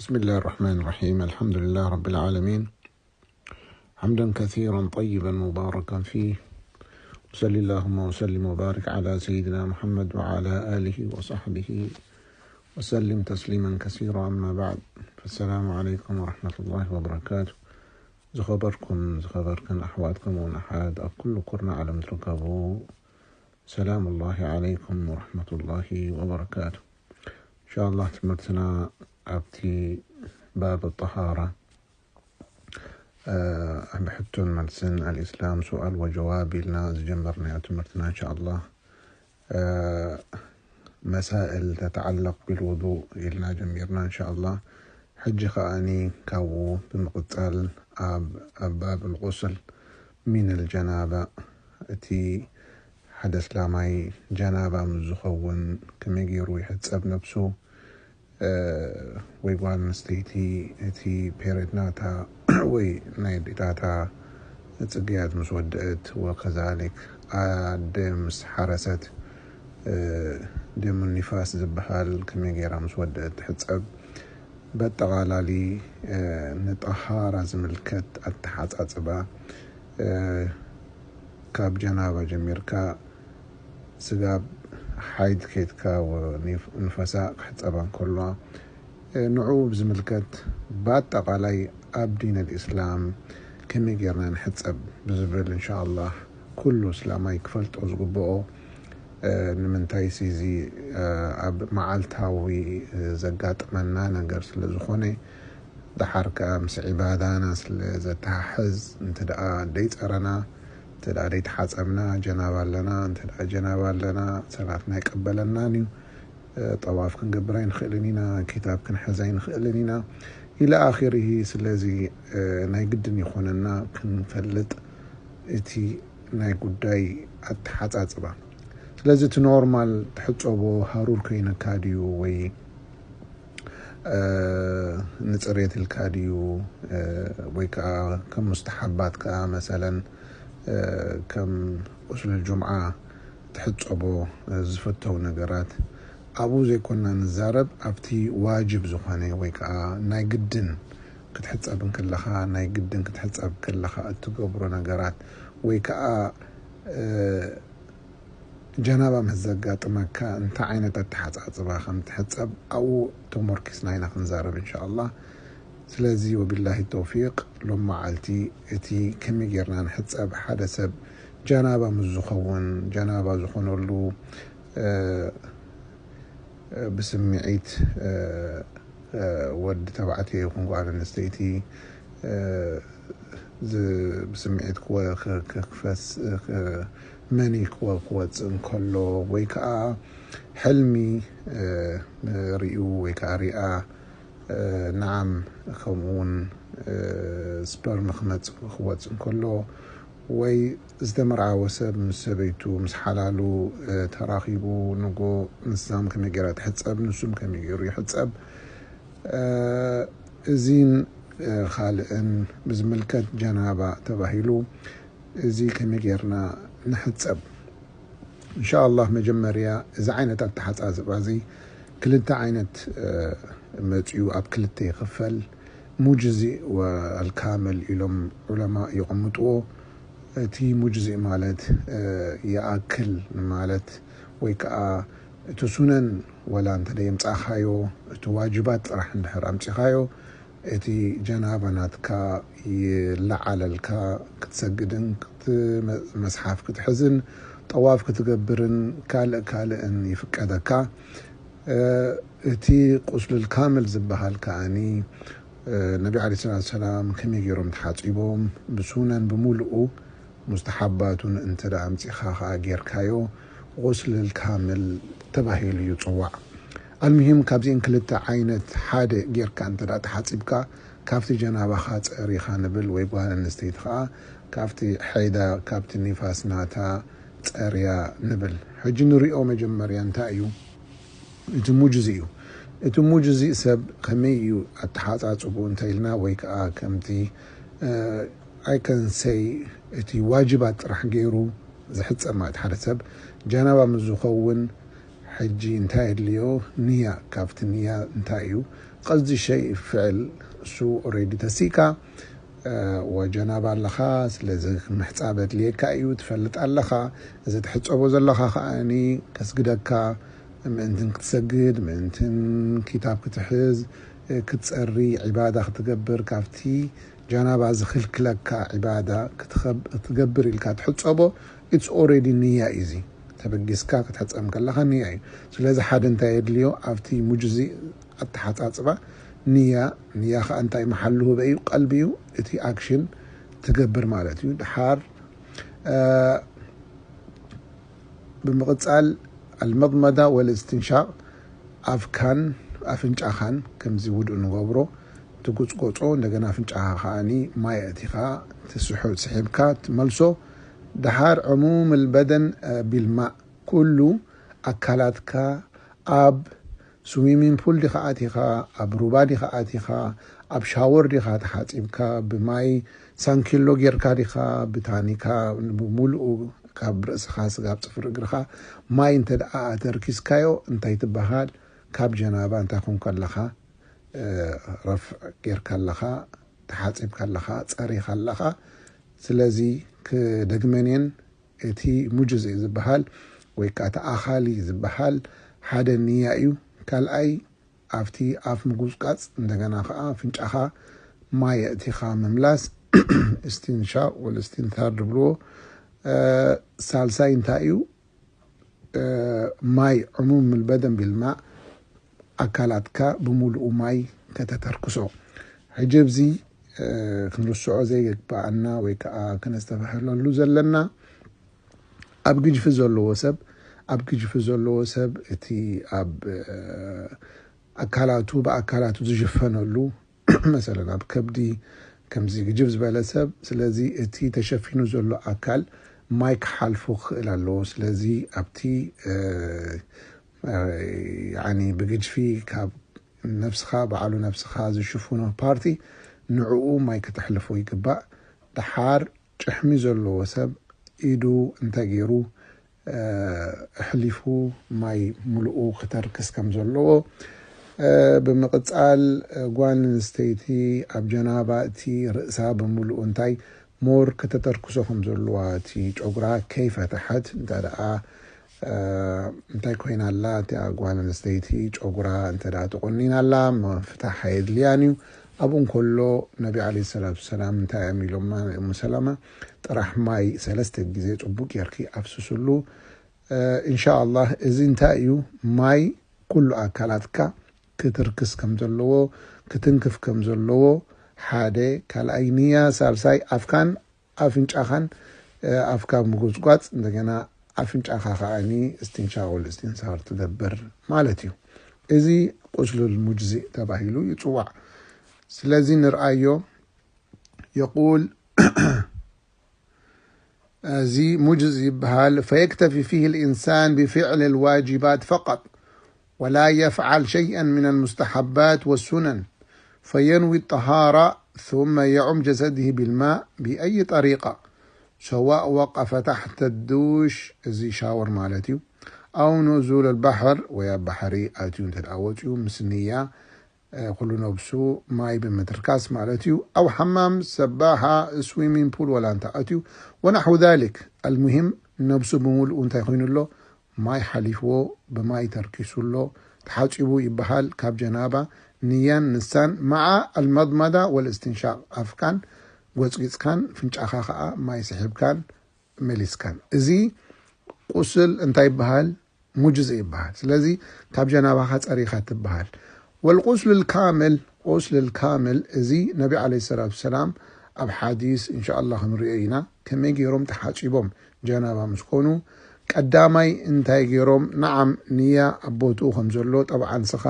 بسم الله الرحمن الرحيم. الحمد لله رب العالمين. حمدا كثيرا طيبا مباركا فيه. وصل اللهم وسلم وبارك على سيدنا محمد وعلى آله وصحبه وسلم تسليما كثيرا. أما بعد، فالسلام عليكم ورحمة الله وبركاته. ዝኸበርኩም ዝኸበርክን ኣሕዋት ከምኡውን ኣሓት ኣብ ኩሉ ኩርና ዓለም ትርከቡ፣ ሰላም ላሂ ዓለይኩም ወረሕመቱላሂ ወበረካቱ። እንሻ ኣላህ ትምህርትና ኣብቲ ባብ ጠሃራ፣ እ፣ ብሕቶን መልስን ኣልእስላም ሱኣል ወጀዋብ ኢልና ዝጀመርናዮ ትምህርትና እንሻ ኣላህ፣ እ፣ መሳእል ተተዓለቕ ቢልውዱእ ኢልና ጀሚርና እንሻ ኣላህ። ሕጂ ከኣኒ ካብኡ ብምቕጻል ኣብ፣ ኣብ ባብ ልቁስል ሚን ልጀናባ፣ እቲ ሓደ እስላማይ ጀናባ ምስ ዝኸውን ከመይ ገይሩ ይሕጸብ ነብሱ፣ እ፣ ወይ ጓል ኣንስተይቲ እቲ ፔሬድ ናታ ወይ ናይ ኣዴታታ ጽግያት ምስ ወደአት፣ ወከዛሊክ ኣደ ምስ ሓረሰት፣ እ፣ ደሙ ኒፋስ ዝበሃል ከመይ ገይራ ምስ ወደአት ትሕጸብ፣ በጠቓላሊ፣ እ፣ ንጠሃራ ዝምልከት ኣተሓጻጽባ፣ እ፣ ካብ ጀናባ ጀሚርካ ስጋብ ሓይድ ኬድካ ወ-፣ ኒፍ-፣ ንፈሳ ክሕጸባ እንከሎ፣ እ፣ ንዕኡ ብዝምልከት ብኣጠቓላይ ኣብ ዲን ኣልእስላም ከመይ ጌርና ንሕጸብ ብዝብል፣ እንሻ ኣላህ፣ ኩሉ እስላማይ ክፈልጦ ዝግብኦ፣ እ፣ ንምንታይሲ እዚ፣ እ፣ ኣብ መዓልታዊ፣ እ፣ ዘጋጥመና ነገር ስለ ዝኾነ፣ ደሓር ከኣ ምስ ዒባዳና ስለ ዘተሓሕዝ፣ እንተ ደኣ ደይጸረና፣ እንተ ደኣ ደይተሓጸብና፣ ጀናባ ኣለና፣ እንተ ደኣ ጀናባ ኣለና፣ ሰላትና ኣይቀበለናን እዩ። እ፣ ጠዋፍ ክንገብር ኣይንኽእልን ኢና፣ ኪታብ ክንሕዝ ኣይንኽእልን ኢና፣ ኢለ ኣኺርሂ። ስለዚ፣ እ፣ ናይ ግድን ይኾነና ክንፈልጥ እቲ ናይ ጉዳይ ኣተሓጻጽባ። ስለዚ እቲ ኖርማል ትሕጸቦ ሃሩር ኮይነካ ድዩ ወይ፣ እ፣ ንጽሬት ኢልካ ድዩ፣ እ፣ ወይ ከኣ ከም ሙስተሓባት ከኣ መሰለን፣ እ፣ ከም ቁስሉል ጁምዓ ትሕጸቦ፣ እ፣ ዝፍተው ነገራት ኣብኡ ዘይኮንና ንዛረብ፣ ኣብቲ ዋጅብ ዝኾነ ወይ ከኣ ናይ ግድን ክትሕጸብ እንከለኻ፣ ናይ ግድን ክትሕጸብ ከለኻ እትገብሮ ነገራት ወይ ከኣ፣ እ፣ ጀናባ ምስ ዘጋጥመካ እንታይ ዓይነት ኣተሓጻጽባ ከም ትሕጸብ ኣብኡ ተሞርኪስና ኢና ክንዛረብ እንሻ ኣላህ። ስለዚ ወቢላሂ ተውፊቅ፣ ሎም መዓልቲ እቲ ከመይ ጌርና ንሕጸብ፣ ሓደ ሰብ ጀናባ ምስ ዝኸውን፣ ጀናባ ዝኾነሉ፣ እ፣ እ፣ ብስምዒት፣ እ፣ እ፣ ወዲ ተባዕትዮ ይኹን ጓል ኣንስተይቲ፣ እ፣ ዝ-፣ ብስምዒት ክወ-፣ ክ-፣ ክ-፣ ክፈስ-፣ ክ-፣ መኒ ክወ-፣ ክወጽእ እንከሎ ወይ ከኣ ሕልሚ፣ እ፣ ርእዩ ወይ ከኣ ሪኣ፣ እ፣ ነዓም፣ ከምኡ እውን፣ እ፣ ስፐርም ክመጽእ፣ ክወጽእ እንከሎ ወይ ዝተመርዓወ ሰብ ምስ ሰበይቱ፣ ምስ ሓላሉ፣ እ፣ ተራኺቡ፣ ንጎ ንሳም ከመይ ገይራ ትሕጸብ፣ ንሱም ከመይ ገይሩ ይሕጸብ፣ እ፣ እዚን፣ እ፣ ካልእን ብዝምልከት ጀናባ ተባሂሉ፣ እዚ ከመይ ጌርና ንሕጸብ? እንሻ ኣላህ መጀመርያ እዚ ዓይነት ኣተሓጻጽባ እዚ ክልተ ዓይነት፣ እ፣ መጽዩ ኣብ ክልተ ይኽፈል። ሙጅዚእ ወኣልካምል ኢሎም ዑለማ ይቕምጥዎ። እቲ ሙጅዚእ ማለት፣ እ፣ ይኣክል ማለት ወይ ከኣ እቲ ሱነን ወላ እንተ የምጻእኻዮ፣ እቲ ዋጅባት ጥራሕ እንድሕር ኣምጺኻዮ፣ እቲ ጀናባ ናትካ ይለዓለልካ፣ ክትሰግድን ክት-፣ መ-፣ መስሓፍ ክትሕዝን፣ ጠዋፍ ክትገብርን ካልእ ካልእን ይፍቀደካ። እ፣ እቲ ቁስሉል ካምል ዝበሃል ከኣኒ፣ እ፣ ነቢ ዓለይሂ ሰላቱ ሰላም ከመይ ገይሮም ተሓጺቦም፣ ብሱነን ብምሉኡ ሙስተሓባቱን እንተ ደኣ ኣምጺኻ ኸኣ ጌርካዮ፣ ቁስሉል ካምል ተባሂሉ ይጽዋዕ። ኣልሙሂም፣ ካብዚአን ክልተ ዓይነት ሓደ ጌርካ እንተ ደኣ ተሓጺብካ፣ ካብቲ ጀናባኻ ጸሪኻ ንብል፣ ወይ ጓል ኣንስተይቲ ኸኣ ካብቲ ሐይዳ፣ ካብቲ ኒፋስ ናታ ጸርያ ንብል። ሕጂ ንሪኦ መጀመርያ እንታይ እዩ? እቲ ሙጅዚ እዩ። እቲ ሙጅዚ ሰብ ከመይ እዩ ኣተሓጻጽብኡ እንተ ኢልና፣ ወይ ከኣ ከምቲ፣ እ፣ I can say እቲ ዋጅባት ጥራሕ ገይሩ ዝሕጸብ ማለት ሓደ ሰብ ጀናባ ምስ ዝኸውን ሕጂ እንታይ የድልዮ? ንያ። ካብቲ ንያ እንታይ እዩ? ቀዚ ሸይ ፍዕል እሱ ኦሬዲ ተሲካ ወጀናባ ኣለኻ። ስለዚ ምሕፃብ ኣድልየካ እዩ፣ ትፈልጥ ኣለኻ። እዚ ትሕፀቦ ዘለኻ ከዓኒ ከስግደካ፣ ምእንትን ክትሰግድ፣ ምእንትን ኪታብ ክትሕዝ፣ ክትፀሪ፣ ዒባዳ ክትገብር፣ ካብቲ ጀናባ ዝኽልክለካ ዒባዳ ክትገብር ኢልካ ትሕፀቦ። ኢትስ ኦሬዲ ንያ እዩ። እዚ ተበጊስካ ክትሕፀም ከለኻ ንያ እዩ። ስለዚ ሓደ እንታይ የድልዮ ኣብቲ ሙጅዚ ኣተሓፃፅባ ንያ። ንያ ከዓ እንታይ መሓሉ ህበ እዩ፣ ቀልቢ እዩ። እቲ ኣክሽን ትገብር ማለት እዩ። ድሓር ብምቕፃል ኣልመድመዳ ወልእስትንሻቕ፣ ኣፍካን ኣፍንጫኻን ከምዚ ውዱእ ንገብሮ፣ ትጉፅጎፆ። እንደገና ኣፍንጫኻ ከዓኒ ማይ ኣእቲኻ ትስሑ ስሒብካ ትመልሶ። ድሓር ዕሙም ልበደን ቢልማእ፣ ኩሉ ኣካላትካ ኣብ ስዊሚንግ ፑል ዲኻ ኣቲኻ፣ ኣብ ሩባ ዲኻ ኣቲኻ፣ ኣብ ሻወር ዲኻ ተሓፂብካ፣ ብማይ ሳንኪሎ ጌርካ ዲኻ፣ ብታኒካ ብምሉኡ ካብ ርእስኻ ስጋብ ፅፍሪ እግርኻ ማይ እንተ ደኣ ኣተርኪስካዮ እንታይ ትበሃል? ካብ ጀናባ እንታይ ኮንካ ኣለኻ? ረፍዕ ጌርካ ኣለኻ፣ ተሓፂብካ ኣለኻ፣ ፀሪኻ ኣለኻ። ስለዚ ክደግመን እየን፣ እቲ ሙጅዝ ዝበሃል ወይ ከዓ እቲ ኣኻሊ ዝበሃል ሓደ ንያ እዩ። ካልኣይ ኣብቲ ኣፍ ምጉዝቃፅ፣ እንደገና ከዓ ፍንጫኻ ማይ ኣእቲኻ ምምላስ፣ እስቲንሻ ወልእስቲንታር ዝብልዎ። ሳልሳይ እንታይ እዩ? ማይ ዕሙም ልበደን ቢልማእ፣ ኣካላትካ ብምሉኡ ማይ ከተተርክሶ። ሕጂ ኣብዚ ክንርስዖ ዘይግባኣና ወይ ከዓ ክነስተባህለሉ ዘለና፣ ኣብ ግጅፊ ዘለዎ ሰብ ኣብ ግጅፊ ዘለዎ ሰብ እቲ ኣብ ኣካላቱ ብኣካላቱ ዝሽፈነሉ መሰለን ኣብ ከብዲ ከምዚ ግጅብ ዝበለ ሰብ። ስለዚ እቲ ተሸፊኑ ዘሎ ኣካል ማይ ክሓልፎ ክኽእል ኣለዎ። ስለዚ ኣብቲ ብግጅፊ ካብ ነብስኻ ባዕሉ ነብስኻ ዝሽፍኖ ፓርቲ ንዕኡ ማይ ከተሕልፎ ይግባእ። ድሓር ጭሕሚ ዘለዎ ሰብ ኢዱ እንተገይሩ ኣሕሊፉ ማይ ሙሉኡ ክተርክስ ከም ዘለዎ። ብምቕፃል ጓል ኣንስተይቲ ኣብ ጀናባ እቲ ርእሳ ብምሉኡ እንታይ ሞር ከተተርክሶ ከም ዘለዋ፣ እቲ ጨጉራ ከይፈተሐት እንተ ደኣ እንታይ ኮይና ኣላ እቲኣ ጓል ኣንስተይቲ ጨጉራ እንተ ደኣ ተቆኒና ኣላ ምፍታሕ ኣየድልያን እዩ። ኣብኡ እንከሎ ነቢ ዓለይሂ ሰላቱ ወሰላም እንታይ እዮም ኢሎማ? እሙ ሰለማ ጥራሕ ማይ ሰለስተ ግዜ ጽቡቅ ጌርኪ ኣፍስስሉ። ኢንሻ ኣላህ እዚ እንታይ እዩ? ማይ ኩሉ ኣካላትካ ክትርክስ ከም ዘለዎ፣ ክትንክፍ ከም ዘለዎ ሓደ፣ ካልኣይ ንያ፣ ሳልሳይ ኣፍካን ኣፍንጫኻን ኣፍካ ምጉጽጓጽ፣ እንደገና ኣፍንጫኻ ከዓኒ እስትንሻቅ ወልእስትንሳር ትገብር ማለት እዩ። እዚ ቁስሉል ሙጅዚእ ተባሂሉ ይጽዋዕ። ስለዚ ንርኣዮ። የቁል እዚ ሙጅዝ ይበሃል። فيكتفي فيه الإنسان بفعل الواجبات فقط ولا يفعل شيئا من المستحبات والسنن فينوي الطهارة ثم يعم جسده بالماء بأي طريقة سواء وقف تحت الدوش እዚ ሻወር ማለት እዩ أو نزول البحر ወይ ኣብ ባሕሪ ኣትዩ እንተ ደኣ ወፅዩ ምስ ንያ ኩሉ ነብሱ ማይ ብምትርካስ ማለት እዩ። أو حمام سباحة ስዊሚንግ ፑል ወላ እንተ ኣትዩ ونحو ذلك المهم ነብሱ ብምሉኡ እንታይ ኮይኑ ኣሎ ማይ ሓሊፍዎ ብማይ ተርኪሱ ኣሎ ተሓፂቡ ይበሃል ካብ ጀናባ ንያን ንሳን مع المضمضة والاستنشاق ኣፍካን ጎፅጊፅካን ፍንጫኻ ከዓ ማይ ስሒብካን መሊስካን እዚ ቁስል እንታይ ይበሃል? ሙጅዝ ይበሃል። ስለዚ ካብ ጀናባኻ ጸሪኻ ትበሃል። والغسل الكامل غسل الكامل እዚ ነቢ عليه الصلاة والسلام ኣብ ሓዲስ ኢንሻኣላህ ክንሪኦ ኢና ከመይ ገይሮም ተሓጺቦም ጀናባ ምስ ኮኑ ቀዳማይ እንታይ ገይሮም ነዓም ንያ ኣብ ቦትኡ ከም ዘሎ ጠብዓ ንስኻ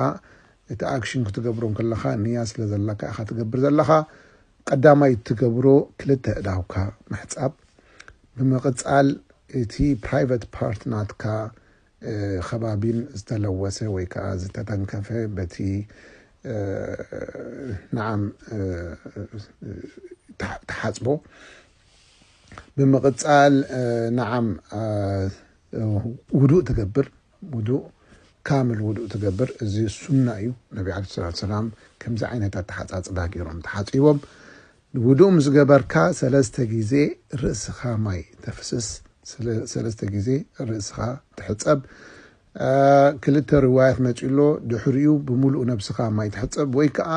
እቲ ኣክሽን ክትገብሮ ከለኻ ንያ ስለ ዘለካ ኢኻ ትገብር ዘለኻ ቀዳማይ ትገብሮ ክልተ እዳውካ ምሕጻብ ብምቕጻል እቲ ፕራይቨት ፓርት ናትካ ከባቢን ዝተለወሰ ወይ ከዓ ዝተተንከፈ በቲ ንዓም ትሓፅቦ ብምቕፃል ንዓም ውዱእ ትገብር ውዱእ ካምል ውዱእ ትገብር። እዚ ሱና እዩ። ነቢ ዓለይሂ ሰላቱ ሰላም ከምዚ ዓይነት ኣተሓጻጽባ ገይሮም ተሓጺቦም። ውዱእ ምስ ገበርካ ሰለስተ ግዜ ርእስኻ ማይ ተፍስስ፣ ስለ-፣ ሰለስተ ግዜ ርእስኻ ትሕጸብ። አ፣ ክልተ ርዋያት መጺኡ ኣሎ። ድሕሪኡ ብምሉኡ ነብስኻ ማይ ትሕጸብ፣ ወይ ከኣ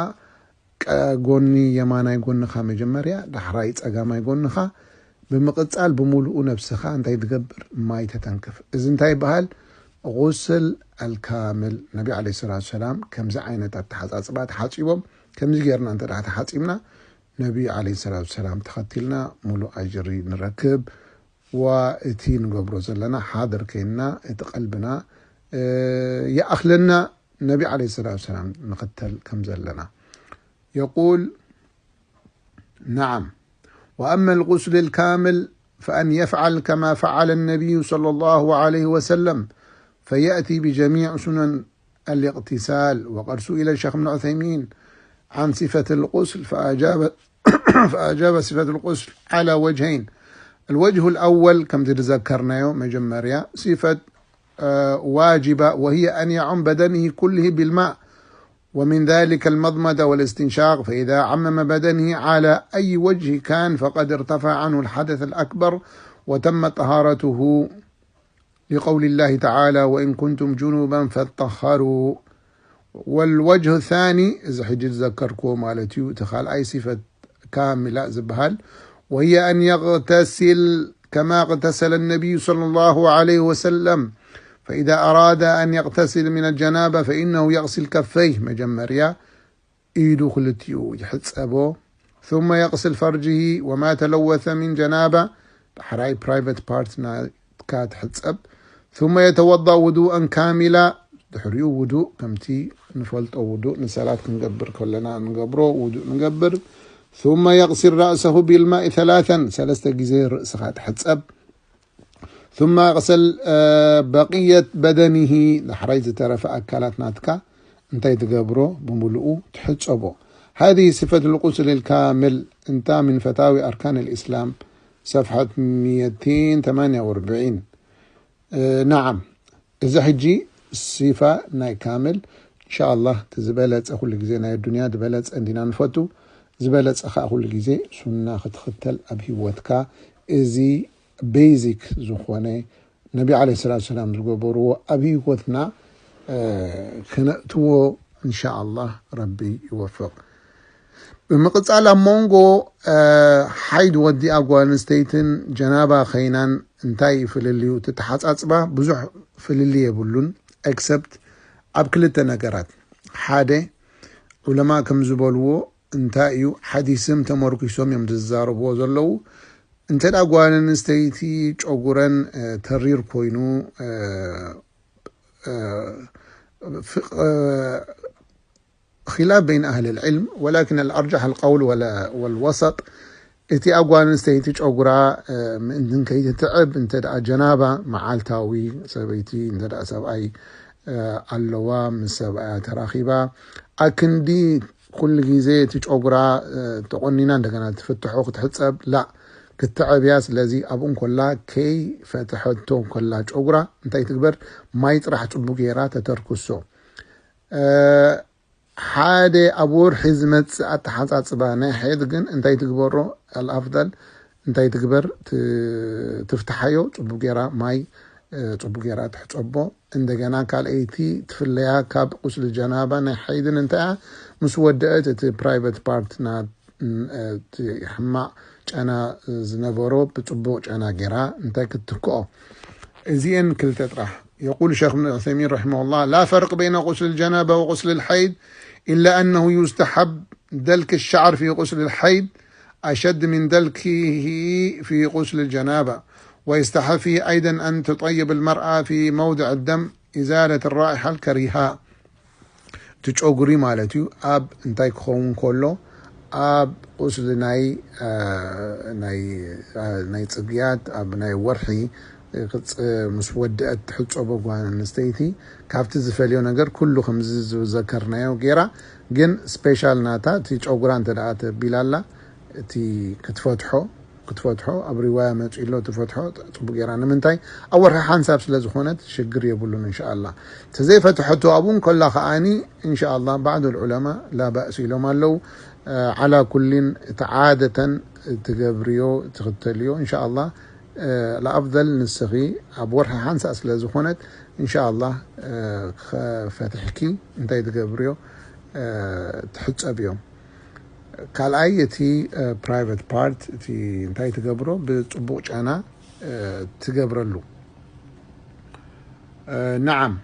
ቀ-፣ ጎኒ የማናይ ጎንኻ መጀመርያ፣ ዳሕራይ ጸጋማይ ጎንኻ፣ ብምቕጻል ብምሉኡ ነብስኻ እንታይ ትገብር? ማይ ተተንክፍ። እዚ እንታይ ይበሃል? ጉስል ኣልካምል። ነቢ ዓለይሂ ሰላቱ ሰላም ከምዚ ዓይነት ኣተሓጻጽባ ተሓጺቦም፣ ከምዚ ጌርና እንተ ደኣ ተሓጺብና፣ ነቢ ዓለይሂ ሰላቱ ሰላም ተኸቲልና ሙሉእ ኣጅሪ ንረክብ። ወእቲ ንገብሮ ዘለና ሓድር ከይንና፣ እቲ ቀልብና፣ እ፣ ይኣኽለና፣ ነቢ ዓለይሂ ሰላቱ ሰላም ንኽተል ከም ዘለና። يقول: نعم، وأما الغسل الكامل فأن يفعل كما فعل النبي صلى الله عليه وسلم، فيأتي بجميع سنن الاغتسال. وقد سئل الشيخ ابن عثيمين عن صفة الغسل فأجاب، فأجاب صفة الغسل على وجهين. الوجه الأول كما ذكرنا يوم مجمريا صفة، آه، واجبة، وهي أن يعم بدنه كله بالماء، ومن ذلك المضمضة والاستنشاق، فإذا عمم بدنه على أي وجه كان فقد ارتفع عنه الحدث الأكبر وتمت طهارته، لقول الله تعالى: وإن كنتم جنبا فاطهروا. والوجه الثاني، እዚ ሕጂ ዝዘከርክዎ ማለት እዩ፣ እቲ ካልኣይ ሲፈት ካሚላ ዝበሃል، وهي أن يغتسل كما اغتسل النبي صلى الله عليه وسلم، فإذا أراد أن يغتسل من الجنابة فإنه يغسل كفيه، መጀመርያ ኢዱ ክልቲኡ ይሕጸቦ፣ ثم يغسل فرجه وما تلوث من جنابة، ዳሕራይ ፕራይቨት ፓርት ናትካ ትሕጸብ፣ ثم يتوضأ وضوءا كاملا، ድሕሪኡ ውዱእ ከምቲ ንፈልጦ ውዱእ ንሰላት ክንገብር ከለና ንገብሮ ውዱእ ንገብር፣ ثم يغسل رأسه بالماء ثلاثا، ሰለስተ ግዜ ርእስኻ ትሕጸብ፣ ثم يغسل، آه، بقية بدنه، ዳሕራይ ዝተረፈ ኣካላት ናትካ እንታይ ትገብሮ? ብምሉኡ ትሕጸቦ። هذه صفة الغسل الكامل، انت من فتاوي أركان الإسلام، صفحة ميتين تمانية وأربعين. آه، نعم، እዚ ሕጂ ሲፋ ናይ ካምል፣ ኢንሻኣላህ፣ እቲ ዝበለጸ፣ ኩሉ ግዜ ናይ ኣዱንያ ዝበለጸ እንዲና ንፈቱ፣ ዝበለጸ ከኣ ኩሉ ግዜ ሱና ክትኽተል ኣብ ህይወትካ። እዚ ቤዚክ ዝኾነ ነቢ ዓለይሂ ሰላቱ ሰላም ዝገበርዎ ኣብ ህይወትና፣ እ፣ ክነእትዎ፣ እንሻኣላህ፣ ረቢ ይወፍቕ። ብምቕጻል፣ ኣብ መንጎ፣ እ፣ ሓይድ ወዲኣ ጓል ኣንስተይትን ጀናባ ኸይናን እንታይ እዩ ፍልልዩ? እቲ ተሓጻጽባ ብዙሕ ፍልልይ የብሉን፣ ኤክሰፕት ኣብ ክልተ ነገራት። ሓደ፣ ዑለማ ከም ዝበልዎ እንታይ እዩ፣ ሓዲስም ተመርኪሶም እዮም ዝዛረብዎ ዘለዉ። እንተ ደኣ ጓል ኣንስተይቲ ጨጉረን፣ እ፣ ተሪር ኮይኑ፣ እ፣ እ፣ ፍቕ-፣ እ፣ خلاف بين أهل العلم، ولكن الأرجح القول ولا-، والوسط، እቲ ኣብ ጓል ኣንስተይቲ ጨጉራ፣ እ፣ ምእንትን ከይትትዕብ፣ እንተ ደኣ ጀናባ መዓልታዊ፣ ሰበይቲ እንተ ደኣ ሰብኣይ፣ እ፣ ኣለዋ፣ ምስ ሰብኣያ ተራኺባ፣ ኣክንዲ ኩሉ ግዜ እቲ ጨጉራ፣ እ፣ ተቆኒና እንደገና ትፍትሖ ክትሕጸብ፣ ላ፣ ክትትዕብ እያ። ስለዚ ኣብኡ እንኮላ ከይፈትሐቶ እንኮላ ጨጉራ እንታይ ትግበር? ማይ ጥራሕ ጽቡቅ ገይራ ተተርክሶ። እ፣ ሓደ ኣብ ወርሒ ዝመጽእ ኣተሓጻጽባ ናይ ሓይድ ግን እንታይ ትግበሮ? ኣልኣፍዳል እንታይ ትግበር? ት-፣ ትፍትሓዮ፣ ጽቡቅ ገይራ ማይ፣ እ፣ ጽቡቅ ገይራ ትሕጸቦ። እንደገና ካልኣይቲ ትፍለያ ካብ ቁስሊ ጀናባ ናይ ሓይድን እንታይ እያ? ምስ ወደአት እቲ ፕራይቨት ፓርት ና-፣ ን-፣ እ፣ እቲ ሕማቅ ጨና ዝነበሮ ብጽቡቅ ጨና ገይራ እንታይ ክትትክኦ? እዚኤን ክልተ ጥራሕ። يقول الشيخ ابن عثيمين رحمه الله: لا فرق بين غسل الجنابة وغسل الحيض، إلا أنه يستحب دلك الشعر في غسل الحيض أشد من دلكه في غسل الجنابة، ويستحب فيه أيضا أن تطيب المرأة في موضع الدم إزالة الرائحة الكريهة። እቲ ጨጉሪ ማለት እዩ። ኣብ እንታይ ክኸውን ከሎ? ኣብ ቁስሊ ናይ፣ እ፣ ናይ፣ እ፣ ናይ ጽግያት፣ ኣብ ናይ ወርሒ፣ እ፣ ክጽ-፣ ምስ ወደአት ትሕጸቦ ጓል ኣንስተይቲ፣ ካብቲ ዝፈልዮ ነገር ኩሉ ከምዚ ዝዘከርናዮ ገይራ፣ ግን ስፔሻል ናታ እቲ ጨጉራ እንተ ደኣ ተቢላ ኣላ፣ እቲ ክትፈትሖ፣ ክትፈትሖ ኣብ ሪዋያ መጺኡ ኣሎ፣ ትፈትሖ ጽቡቅ ጌራ። ንምንታይ? ኣብ ወርሒ ሓንሳብ ስለ ዝኾነት ሽግር የብሉን። እንሻኣላ ተዘይፈትሐቶ ኣብኡ እንከላ ከኣኒ እንሻኣላ ባዕዱ ልዑለማ ላ ባእስ ኢሎም ኣለዉ። ዓላ ኩሊን እቲ ዓደተን ትገብርዮ ትኽተልዮ እንሻኣላ። ለኣፍደል ንስኺ ኣብ ወርሒ ሓንሳእ ስለ ዝኾነት እንሻኣላ ፈትሕኪ እንታይ ትገብርዮ ትሕጸብዮ። ካልኣይ እቲ ፕራይቨት ፓርት እቲ እንታይ ትገብሮ ብጽቡቕ ጨና ትገብረሉ። ነዓም።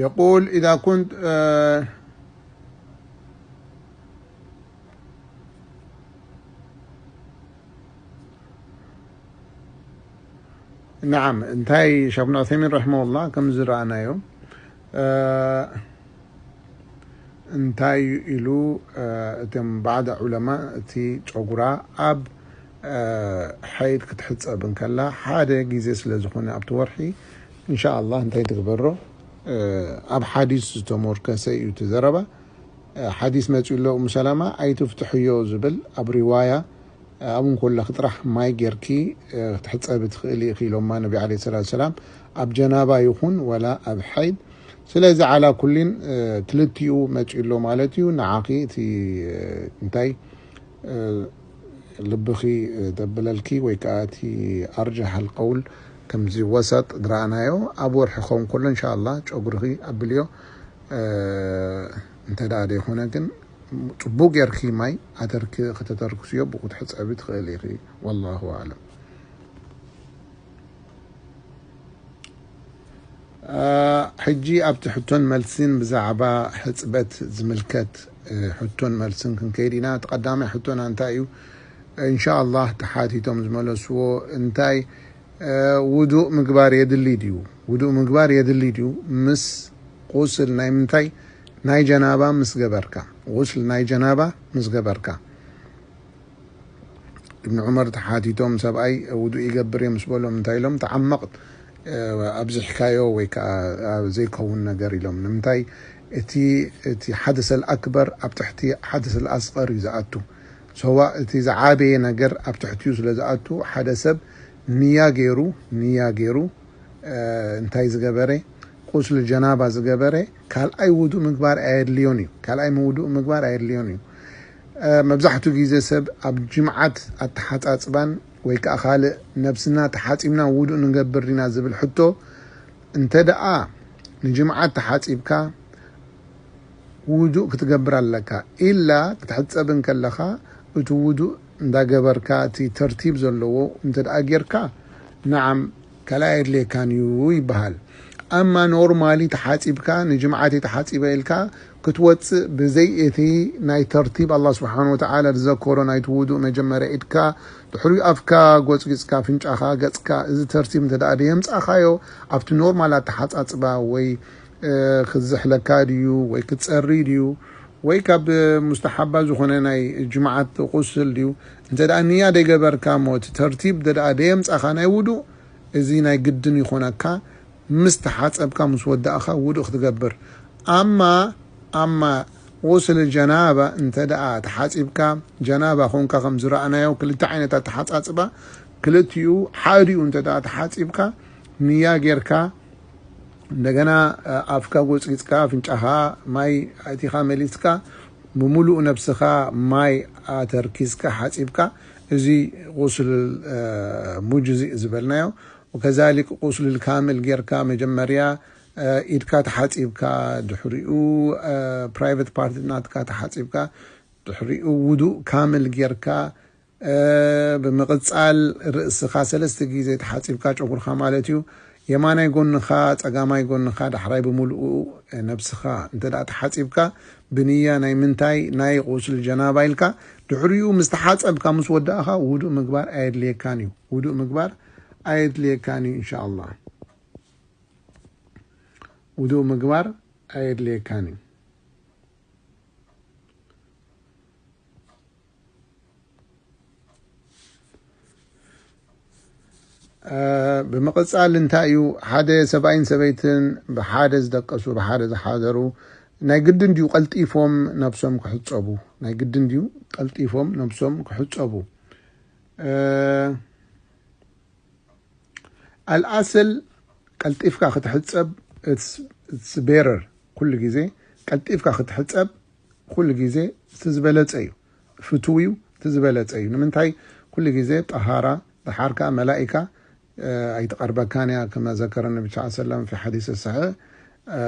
يقول إذا كنت آه، نعم، እንታይ ሸይኽና ዑሰይሚን ረሒመሁላህ ከም ዝረኣናዮ እንታይ ኢሉ እቶም ባዕዳ ዑለማ እቲ ጨጉራ ኣብ ሓይድ ክትሕፀብ እንከላ ሓደ ግዜ ስለ ዝኾነ ኣብቲ ወርሒ እንሻኣላህ እንታይ ትግበሮ ኣብ ሓዲስ ዝተሞርከሰ እዩ እቲ ዘረባ ሓዲስ መፂኡ ኣሎ ኡም ሰላማ ኣይትፍትሕዮ ዝብል ኣብ ሪዋያ ኣብኡ እንከለኺ ጥራሕ ማይ ጌርኪ ክትሕፀቢ ትኽእሊ ኢኺ ኢሎማ ነቢ ዓለይሂ ሰላቱ ሰላም ኣብ ጀናባ ይኹን ወላ ኣብ ሓይድ ስለዚ ዓላ ኩሊን ክልቲኡ መፂኡ ኣሎ ማለት እዩ ንዓኺ እቲ እንታይ ልብኺ ደብለልኪ ወይ ከዓ እቲ ኣርጀሃል ቀውል ከምዚ ወሰጥ ዝረኣናዮ ኣብ ወርሒ ክኸውን ከሎ እንሻላ ጨጉርኺ ኣብልዮ እንተ ደኣ ዘይኮነ ግን ፅቡቅ ጌርኪ ማይ ኣተርኪ ከተተርክስዮ ብኡ ክትሕፀቢ ትኽእል ኢኺ ወላሁ ኣለም ሕጂ ኣብቲ ሕቶን መልሲን ብዛዕባ ሕፅበት ዝምልከት ሕቶን መልስን ክንከይድ ኢና እቲ ቀዳማይ ሕቶና እንታይ እዩ እንሻ ኣላህ ተሓቲቶም ዝመለስዎ እንታይ ውዱእ ምግባር የድሊ ድዩ ውዱእ ምግባር የድሊ ድዩ ምስ ቁስል ናይ ምንታይ ናይ ጀናባ ምስ ገበርካ ቁስል ናይ ጀናባ ምስ ገበርካ እብን ዑመር ተሓቲቶም ሰብኣይ ውዱእ ይገብር እየ ምስ በሎም እንታይ ኢሎም ተዓመቕ ኣብዚሕካዮ ወይ ከዓ ዘይከውን ነገር ኢሎም ንምንታይ እቲ እቲ ሓደሰ ኣክበር ኣብ ትሕቲ ሓደሰ ኣስቀር እዩ ዝኣቱ ሰዋ እቲ ዝዓበየ ነገር ኣብ ትሕቲኡ ስለ ዝኣቱ ሓደ ሰብ ንያ ገይሩ ንያ ገይሩ እንታይ ዝገበረ ቁስል ጀናባ ዝገበረ ካልኣይ ውዱእ ምግባር ኣየድልዮን እዩ ካልኣይ ውዱእ ምግባር ኣየድልዮን እዩ መብዛሕትኡ ግዜ ሰብ ኣብ ጅምዓት ኣተሓፃፅባን ወይ ከዓ ካልእ ነብስና ተሓፂብና ውዱእ ንገብር ኢና ዝብል ሕቶ እንተ ደኣ ንጅምዓት ተሓፂብካ ውዱእ ክትገብር ኣለካ ኢላ ክትሕፀብ እንከለኻ እቲ ውዱእ እንዳገበርካ እቲ ተርቲብ ዘለዎ እንተ ደኣ ጌርካ ነዓም ካልኣይ ኣየድልየካን እዩ ይበሃል ኣማ ኖርማሊ ተሓፂብካ ንጅምዓት ተሓፂበ ኢልካ ክትወፅእ ብዘይ እቲ ናይ ተርቲብ ኣላ ስብሓን ወተዓላ ዝዘከሮ ናይቲ ውዱእ መጀመርያ ኢድካ ድሕሪኡ ኣፍካ ጎፅጊፅካ ፍንጫኻ ገፅካ እዚ ተርቲብ እንተ ደኣ ደየምፃእኻዮ ኣብቲ ኖርማል ኣተሓፃፅባ ወይ ክዝሕለካ ድዩ ወይ ክትፀሪ ድዩ ወይ ካብ ሙስተሓባ ዝኾነ ናይ ጅምዓት ቁስል ድዩ እንተ ደኣ ንያ ደይገበርካ ሞ እቲ ተርቲብ እንተ ደኣ ደየምፃኻ ናይ ውዱእ እዚ ናይ ግድን ይኾነካ ምስ ተሓፀብካ ምስ ወዳእኻ ውዱእ ክትገብር ኣማ ኣማ غسل الجنابة እንተ ደኣ ተሓፂብካ ጀናባ ኮንካ ከም ዝረኣናዮ ክልተ ዓይነት ኣተሓፃፅባ ክልቲኡ ሓዲኡ እንተ ደኣ ተሓፂብካ ንያ ጌርካ እንደገና ኣፍካ ጎፅጊፅካ ኣፍንጫኻ ማይ ኣእቲኻ መሊስካ ብምሉእ ነብስኻ ማይ ኣተርኪዝካ ሓፂብካ እዚ غسل ሙጅዚእ ዝበልናዮ وكذلك غسل الكامل ጌርካ መጀመርያ ኢድካ ተሓፂብካ ድሕሪኡ private part ናትካ ተሓፂብካ ድሕሪኡ ውዱእ ካምል ጌርካ ብምቕፃል ርእስኻ ሰለስተ ግዜ ተሓፂብካ ጨጉርኻ ማለት እዩ የማናይ ጎንኻ ፀጋማይ ጎንኻ ዳሕራይ ብምልኡ ነብስኻ እንተ ተሓፂብካ ብንያ ናይ ምንታይ ናይ ቁስል ጀናባ ኢልካ ድሕሪኡ ምስ ተሓፀብካ ምስ ወዳእኻ ውዱእ ምግባር ኣየድልየካን እዩ ውዱእ ምግባር ኣየድልየካን እዩ እንሻ ኣላ ውዱእ ምግባር ኣየድልየካን እዩ እ፣ ብምቕጻል እንታይ እዩ፣ ሓደ ሰብኣይን ሰበይትን ብሓደ ዝደቀሱ፣ ብሓደ ዝሓደሩ፣ ናይ ግድን ድዩ ቀልጢፎም ነብሶም ክሕጸቡ? ናይ ግድን ድዩ ቀልጢፎም ነብሶም ክሕጸቡ? እ፣ ኣልኣስል ቀልጢፍካ ክትሕጸብ፣ it's፣ it's better። ኩሉ ግዜ ቀልጢፍካ ክትሕጸብ ኩሉ ግዜ እቲ ዝበለጸ እዩ፣ ፍቱው እዩ፣ እቲ ዝበለጸ እዩ። ንምንታይ? ኩሉ ግዜ ጠሃራ፣ ደሓር ከኣ መላኢካ፣ እ፣ ኣይትቐርበካን እያ። ከማ ዘከረ ነቢ ሰለላሁ ዐለይሂ ወሰለም ፊ ሐዲስ ሰሒሕ፣ እ፣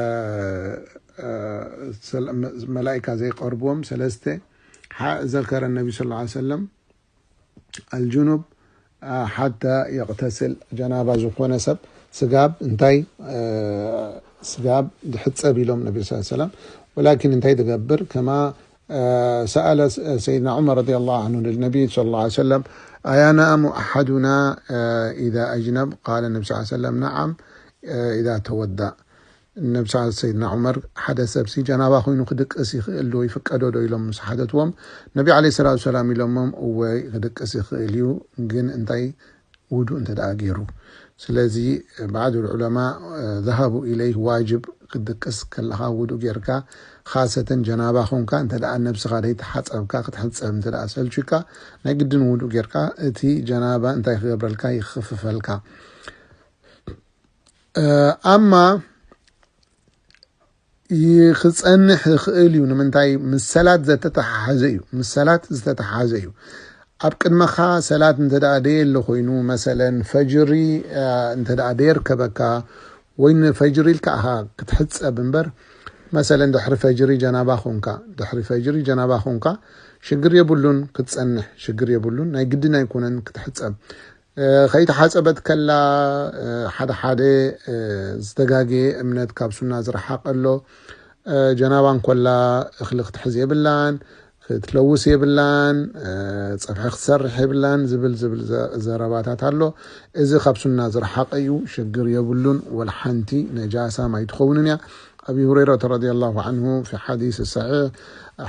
እ፣ ሰለ-፣ መ-፣ መላኢካ ዘይቀርብዎም ሰለስተ፣ ሓ-፣ ዘከረ ነቢ ሰለላሁ ዐለይሂ ወሰለም፣ ኣልጅኑብ፣ እ፣ ሓታ የቕተስል፣ ጀናባ ዝኾነ ሰብ ስጋብ እንታይ፣ እ፣ ስጋብ ድሕጸብ ኢሎም ነቢ ሰለላሁ ዐለይሂ ወሰለም። ወላኪን እንታይ ትገብር? ከማ እ፣ ሰኣለ ስ-፣ ሰይድና ዑመር ረዲየላሁ ዐንሁ ልነቢይ ሰለላሁ ዐለይሂ ወሰለም፣ "ኣየናሙ ኣሐዱና፣ እ፣ ኢዛ ኣጅነብ?" ቃለ ነቢ ሰለላሁ ዐለይሂ ወሰለም፣ "ነዓም፣ እ፣ ኢዛ ተወዳእ።" ነቢ ሰ-፣ ሰይድና ዑመር፣ ሓደ ሰብሲ ጀናባ ኮይኑ ክድቅስ ይኽእል ዶ፣ ይፍቀዶ ዶ ኢሎም ምስ ሓተትዎም፣ ነቢ ዐለይሂ ሰላቱ ወሰላም ኢሎሞም፣ "እወ፣ ክድቅስ ይኽእል እዩ፣ ግን እንታይ ውዱእ እንተ ደኣ ገይሩ።" ስለዚ ባዕዱ ዑለማ፣ እ፣ ዘሃቡ ኢለይህ ዋጅብ ክድቅስ ከለኻ ውዱእ ጌርካ፣ ኻሰተን ጀናባ ኾንካ እንተ ደኣ ነብስኻ ደይተሓጸብካ ክትሕጸብ እንተ ደኣ ሰልቹካ፣ ናይ ግድን ውዱእ ጌርካ እቲ ጀናባ እንታይ ክገብረልካ? ይኽፍፈልካ። እ፣ ኣማ ይ-፣ ክጸንሕ ይኽእል እዩ። ንምንታይ? ምስ ሰላት ዘተተሓሓዘ እዩ። ምስ ሰላት ዝተተሓሓዘ እዩ። ኣብ ቅድመኻ ሰላት እንተ ደኣ ደየለ ኮይኑ፣ መሰለን ፈጅሪ፣ እ፣ እንተ ደኣ ደየርከበካ፣ ወይ ንፈጅሪ ኢልካ ኢኻ ክትሕጸብ እምበር፣ መሰለን ድሕሪ ፈጅሪ ጀናባ ኾንካ፣ ድሕሪ ፈጅሪ ጀናባ ኾንካ፣ ሽግር የብሉን ክትጸንሕ፣ ሽግር የብሉን። ናይ ግድን ኣይኮነን ክትሕጸብ። እ፣ ከይተሓጸበት ከላ፣ እ፣ ሓደ ሓደ፣ እ፣ ዝተጋገየ እምነት ካብ ሱና ዝረሓቐ ኣሎ። እ፣ ጀናባ እንኮላ እኽሊ ክትሕዝ የብላን፣ ክትለውስ የብላን፣ እ፣ ጸብሒ ክትሰርሕ የብላን ዝብል ዝብል ዘ-፣ ዘረባታት ኣሎ። እዚ ካብ ሱና ዝረሓቐ እዩ፣ ሽግር የብሉን። ወላ ሓንቲ ነጃሳ ማይ ትኸውንን እያ። ኣቢ ሁረይረተ ረዲየላሁ ዐንሁ ፊ ሓዲስ ሰሒሕ፣